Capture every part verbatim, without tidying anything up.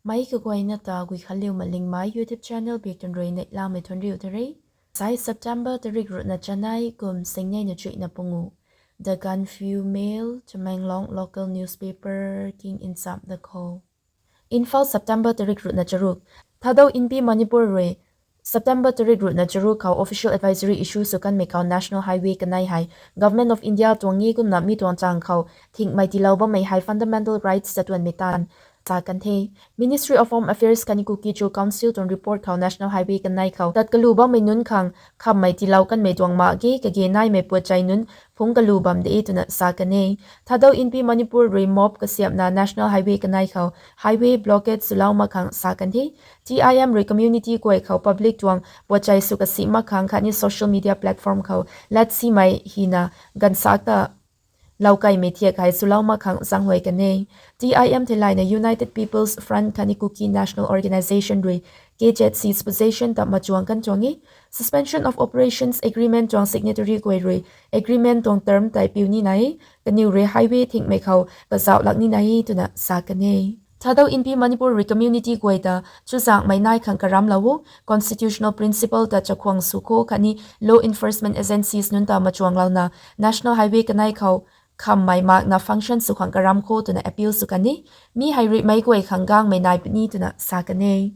Mei kaguayna ta Guikhanliu Malingmei YouTube channel bik tun rui neihlamei thuanriu ta re. Sai September tarik ruhna chanei kum singnei na chuihna pungu. The Gaanphiu Mail, Tamenglong local newspaper king in chap da kho. Imphal, September tarik ruhna charuk. Thadou Inpi Manipur rui September tarik ruhna charuk khou official advisory issue sw kanmei khou National Highway kanei hei Government of India tuang nge kumna mi tuang chang khou thingmei tiilou bammei hei fundamental rights tatuanmei tan sa kan the. Ministry of Home Affairs khatni Kuki-Zo Council tuang report khou National Highway kanei khou tat kalu bammei nunc khang khammei tiilou kanmei tuang mak ge kage naimei puatchai nunc phungc kalu bam de twna sa kan e. Thadou Inpi Manipur rui mob kasiamhna National Highway kanei khou highway blockade swlou mak khang sa kan the. T I M rui community guay khou public tuang puatchai sw kasi mak khang khatni social media platform khou latsimei hina gansak ta loukaimei thiak hei swlou mak khang zaenghuay kan e. T I M theilayna United People's Front khatni Kuki National Organisation rui K Z C's position ta machuang kan tuang e. Suspension of Operations Agreement tuang signatory guay rui agreement tuang term tei piu nina e, kaniw rui highway thingmei khou kazauh lak nina e twna sa kan e. Thadou Inpi Manipur rui community guay ta chuzaenghmei nai khang karamlou o, constitutional principle ta chakhwang sw kho khatni law enforcement agencies nunc ta machuanglouna National Highway kanei khou khammei makna function sw khang karam kho twna appeal sw kan e. Mi hei rui meic guay khang gangmei nai puni twna sa kan e.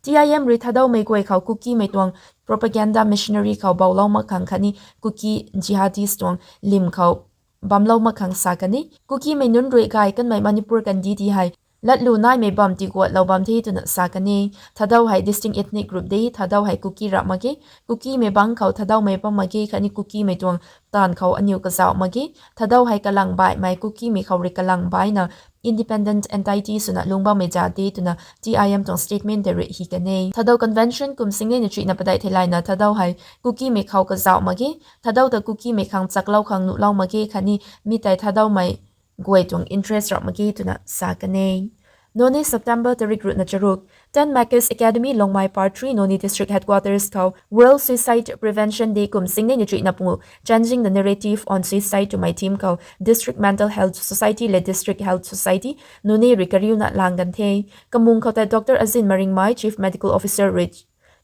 T I M rui Thadoumei guay khou Kukimei tuang propaganda machinery khou bouclou mak khang khatni Kuki jihadist tuang lim khou bamlou mak khang sa kan e. Kukimei nunc rui gay kanmei Manipur kandih ti hei latlu naimei bam tiguatlou bam the twna sa kan e. Thadou hei distinct ethnic group de, Thadou hei Kuki rap mak ge. Kukimei bang khou Thadoumei bam mak ge khatni Kukimei tuang taanv khou aniw kazauh mak ge. Thadou hei kalang baihmei, Kukimei khou rui kalang baihna independent entity swna lungc bammei zat de twna T I M tuang statement tei rui hi kan e. Thadou Convention kum singnei na chuihna padeih theilayna Thadou hei Kukimei khou kazauh mak ge. Thadou ta Kukimei khang chaklou khang nuhlou mak ge khatni mi tei Thadoumei guay tuang interest rap mak ge twna sa kan e. Noney, September tarik ruhna charuk. Ten Makers Academy Longmai Part three Noney District Headquarters khou World Suicide Prevention Day kum singnei na chuihna pungu Changing the Narrative on Suicide twmei theme khou District Mental Health Society le District Health Society Noney rui kariuna lang kan the. Kamung khou tei Doctor Azin Maringmai, Chief Medical Officer rui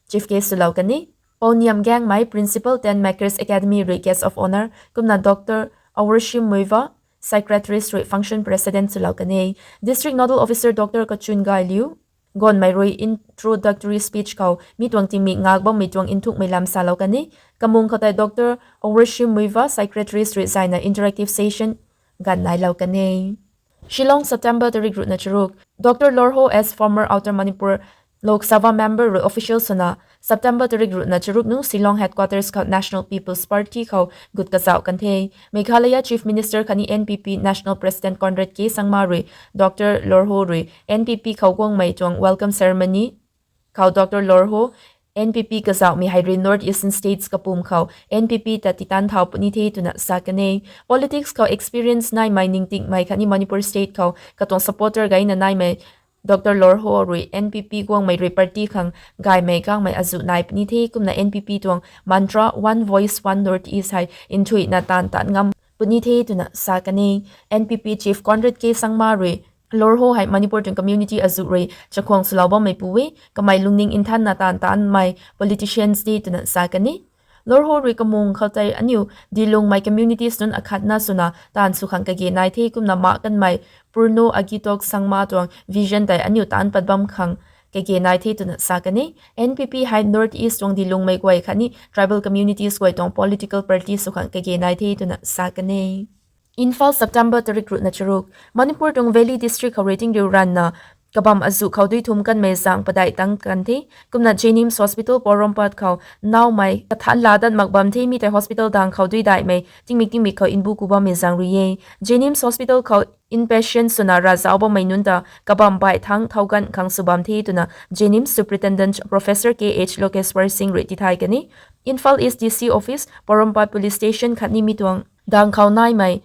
chief guest swlou kan e. Pouniam Gangmei, Principal Ten Makers Academy rui guest of honour, kumna Doctor Aworshim Muivah, Psychiatrist rui function president swlou kan e. District Nodal Officer Doctor Kachun Gailiu Gonmei rui introductory speech khou mi tuang tingmik ngak bammei tuang nthukmei lam salou kan e. Kamung khou tei Doctor Aworshim Muivah, Psychiatrist rui zayna interactive session ganv nailou kan e. Shillong, September tarik ruhna charuk. Doctor Lorho, as former Outer Manipur Lok Sabha member rui official swna September tarik ruhna charuk nung Shillong headquarters khou National People's Party khou gut kazauh kan the. Meghalaya Chief Minister khatni N P P National President Conrad K Sangma rui Doctor Lorho rui N P P khou guangmei tuang welcome ceremony khou Doctor Lorho N P P kazauhmei hei rui North Eastern States kapum khou N P P ta titan thau puni the twna sa kan e. Politics khou experience naimei, ningtingmei khatni Manipur State khou katuang supporter gayna naimei Doctor Lorho rui N P P guangmei rui party khang gaymei gangmei azuh nai puni the, kumna N P P tuang mantra One Voice, One North East hei nthuihna taanv tat ngam puni the twna sa kan e. N P P Chief Conrad K Sangma rui Lorho hei Manipur tuang community azuh rui chakhwang swlou bammei pu e, kamei lungning nthanna taanv tanmei politicians de twna sa kan e. Lorho rui kamung khou tei aniu dilungmei communities nunc akhatna swna taanv sw khang kage nai the, kumna mak kanmei Purno Agitok Sangma tuang vision tei aniu taanc pat bam khang kage nai the twna sa kan e. N P P hei North East tuang dilungmei guay khatni tribal communities guay tuang political party sw khang kage nai the twna sa kan e. Imphal, September tarik ruhna charuk. Manipur tuang Valley District khou rui tingriu ranvna kabam azuh khou dui thum kanmei zaeng padeih tang kan the. Kumna JNIMS Hospital Porompat khou naumei kathan laa dat mak bam the, mi tei hospital dang khou dui daihmei tingmik tingmik khou nbu ku bammei zaeng rui e. JNIMS Hospital khou inpatient swna ravzauc bammei nunc ta kabam baih thangc thau ganv khang sw bam the twna JNIMS Superintendent Professor K H Lokeshwar Singh rui tithay kan e. Imphal East D C Office, Porompat Police Station khatni mi tuang dang khou naimei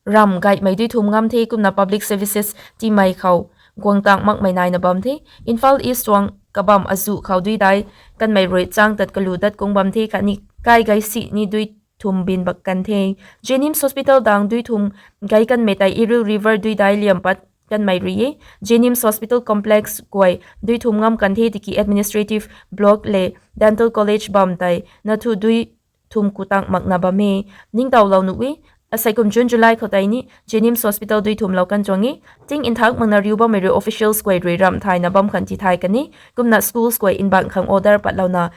ramv gaymei dui thum ngam the, kumna public services tiimei khou guang tang makmei naina bam the. Imphal East tuang kabam azuh khou dui dai kanmei rui chang tat kalu dat kung bam the khatni kai gay si ni dui thum bin bak kan the. JNIMS Hospital dang dui thum gay kanmei tei Iril River dui dai liam pat kanmei rui e. JNIMS Hospital Complex guay dui thum ngam kan the tiki administrative block le dental college bam tei na thu dui thum ku tang makna bam e. Ningtowlou nuh e. Asei kum June July khou tei ni JNIMS Hospital dui thumlou kan tuang e. Ting nthak makna riu bammei rui officials guay rui ramh thayna bam khang tithay kan e. Kumna schools guay nbang khang order patlouna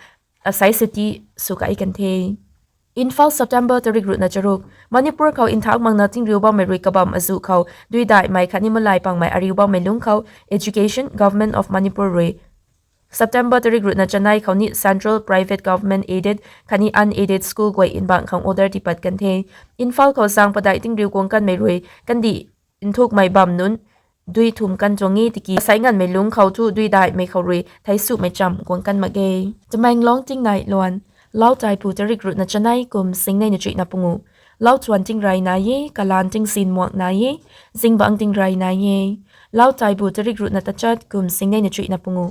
asei chutti sw kai kan the. Imphal, September tarik ruhna charuk. Manipur khou nthak makna tingriu bammei rui kabam azuh khou dui daihmei khatni malai pangmei ariu bammei lungc khou Education, Government of Manipur rui September tarik ruhna chanei khou ni central, private, government aided khatni unaided school guay nbang khang order tipat kan the. Imphal khou zaeng padeih tingriu guang kanmei rui kandih nthukmei bam nunc dui thum kan tuang e tiki asei nganvmei lungc khou thu dui daihmei khou rui theisumei cham guang kan mak ge. Tamenglong tingnai luan. Lau taipu tarik ruhna chanei kum singnei na chuihna pungu. Lau chuan tingrey nai e, kalan tingzin muak nai e, zingbangc tingrey nai e. Lau taipu tarik ruhna tachat kum singnei na chuihna pungu.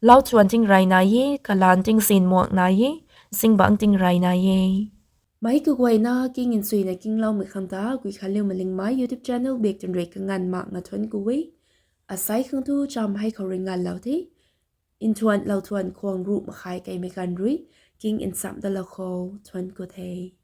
Lau chuan tingrey nai e, kalan tingzin muak nai e, zingbangc tingrey nai e. Meic kaguayna king nchuina kingloumei khang ta Guikhanliu Malingmei YouTube channel bak twn rui kanganv makna thuanc ku e. Asei khang thu cham hei khou rui nganvlou the. Nthuanlou thuan khwang ruh makhai keimei ganv rui king nchamh dalou khou thuanc ku the.